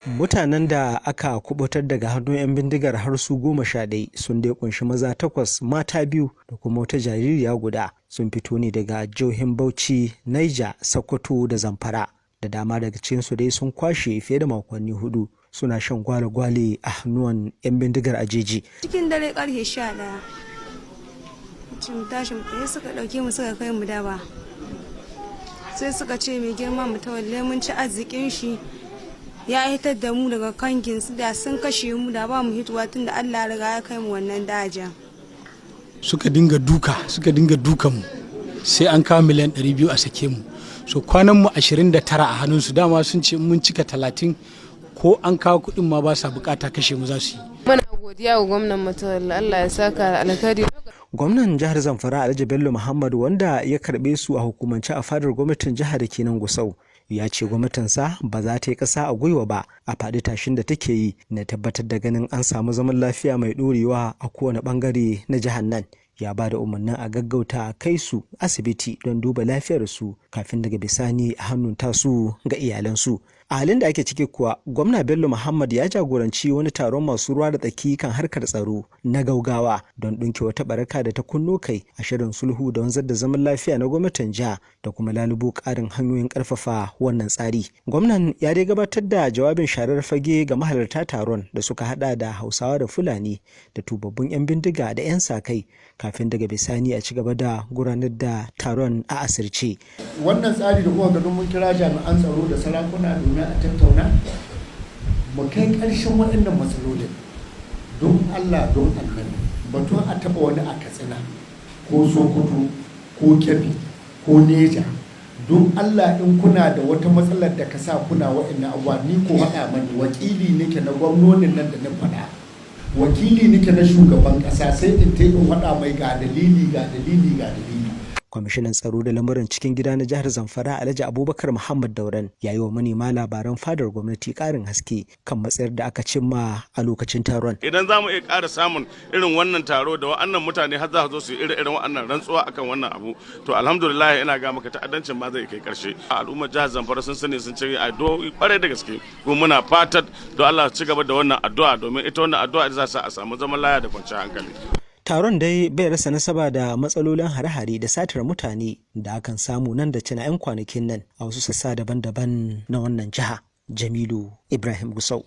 Mutanen da aka kubutar daga hannun 'yan bindigar har su 11 sun dai kunshi maza takwas, mata biyu da kuma wata jaririya guda sun fito ne daga jihohin Bauchi, Niger, Sokoto da Zamfara. Da dama daga cikinsu dai sun kwashe fiye da makonni 4 suna shan gwale-gwale a hannuwan 'yan bindigar a jeji. Cikin dare karfe 11, mu tashi mu tafi, suka ɗauke mu suka kai mu daba. Sai suka ce mai girma Matawalle mun ci arzikin shi, ya hitar da mu daga kangin su, da sun kashe mu da ba mu hituwa tun da Allah riga ya kai mu wannan dajin. Suka dinga duka, suka dinga dukan mu, sai an kawo miliyan 200 a sake mu. So kwanan mu 29 a hannunsu. Dama sun ce mun cika 30, ko an kawo kuɗin ma ba sa bukata, kashe mu za su yi. Muna godiya wa gwamnan Matawalle, Allah ya saka alkhairi. Gwamnan jihar Zamfara, Alhaji Bello Muhammad, wanda ya karbe su a hukumance a fadar gwamnatin jihar da ke nan Gusau, ya ce gwamnatinsa ba za ta yi ƙasa a gwiwa ba a faɗi tashin da take yi na tabbatar da ganin an samu zaman lafiya mai ɗorewa a kowane ɓangare na jihar nan. Ya ba da umarnin a gaggauta kai su asibiti don duba lafiyarsu kafin daga bisani a hannun tasu ga iyalansu. A halin da ake ciki kuwa, gwamna Bello Muhammad ya jagoranci wani taron masu ruwa da tsaki kan harkar tsaro na gaugawa don ɗinke wata baraka da ta kunno kai a shirin sulhu da wanzar da zaman lafiya na gwamnatin jiha da kuma lalubo ƙarin hanyoyin ƙarfafa wannan tsari. Gwamnan ya dai gabatar da jawabin sharar fage ga mahalarta taron da suka hada da Hausawa da Fulani da tubabbun 'yan bindiga da 'yan sa-kai, kafin daga bisani a ci gaba da gudanar da taron a asirce. Wannan tsari da kuka ga mun kira jami'an tsaro da sarakuna domin a tattauna mu kai ƙarshen waɗannan matsalolin. Don Allah, don Annabi, batun a taɓa wani a Katsina ko Sokoto ko Kebbi ko Neja, don Allah, in kuna da wata matsalar da ka sa kuna waɗannan abubuwa, ni ko haɗa mani. Wakili nake na gwamnonin nan da na faɗa, wakili nake na shugaban ƙasa, sai in in faɗa mai ga dalili, ga dalili, ga dalili. Kwamishinan tsaro da lamuran cikin gida na jihar Zamfara, Alhaji Abubakar Muhammad Dauran, ya yi wa manema labaran fadar gwamnati karin haske kan matsayar da aka cimma a lokacin taron. Idan za mu iya ƙara samun irin wannan taro da wa'annan mutane har za su zo su yi irin wa'annan rantsuwa akan wannan abu, to alhamdulillah, ina ga maka ta'addancin ma zai kai karshe. Al'ummar jihar Zamfara sun sani, sun ce addu'o'i kwarai da gaske, kuma muna fatan don Allah ci gaba da wannan addu'a, domin ita wannan addu'a za sa a samu zaman lafiya da kwanciyar hankali. Taron dai bai rasa nasaba da matsalolin hare-hare da satar mutane da akan samu nan da cina 'yan kwanakin nan a wasu sassa daban-daban na wannan jiha. Jamilu Ibrahim Gusau,